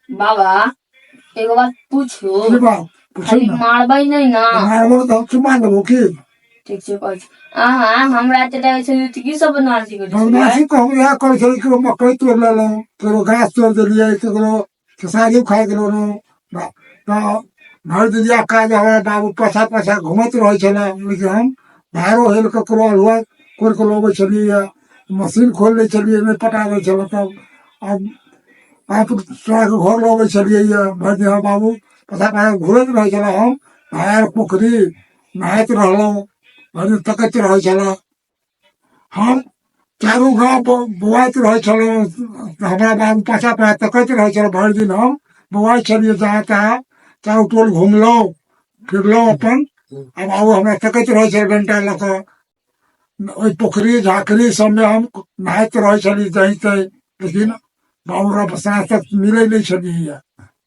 बाबा, एगो बात पूछू? की बात पूछू? खाली ने मारबै नहि ने? मारबो तऽ हम चुमा लेबो की। ठीक छै, कहै छी। अहाँ हमरा एते रहै छलियै तऽ की सब बदमाशी करै छलियै? बदमाशी तऽ हम इएह करै छलियै, केकरो मकइ तोड़ि लेलहुँ, केकरो गाछ तोड़ि देलियै, केकरो खेसारी उखाड़ि लेलहुँ। तऽ भरि दिनिया काज हमरा बाबू पाछा पाछा घुमैत रहै छलै, लेकिन हम धारो हेल ककरो अल्हुआ कोड़ि कऽ लबै छलियै, मशीन खोलि लै छलियै, नहि पटाबै छलै। तब आब पाइप चोरा कऽ घर लबै छलियै। भरि दिन हमर बाबू पाछा पाछा घुरैत रहै छलै, हम धार पोखरि नहाइत रहलहुँ, भरि दिन तकैत रहै छलै। हम चारू गाँव बौआइत रहै छलहुँ, हमरा बाबू पाछा पाछा तकैत रहै छलहुँ। भरि दिन हम बौआइ छलियै जहाँ तहाँ, चारू टोल घुमलहुँ फिरलहुँ अपन, आ बाबू हमरा तकैत रहै छल डंटा लऽ कऽ। ओहि पोखरि झाँखरी सबमे हम नहाइत रहै छली जहीं तहीं, लेकिन बाबू हमरा साँझ तक मिलै नहि छलियै।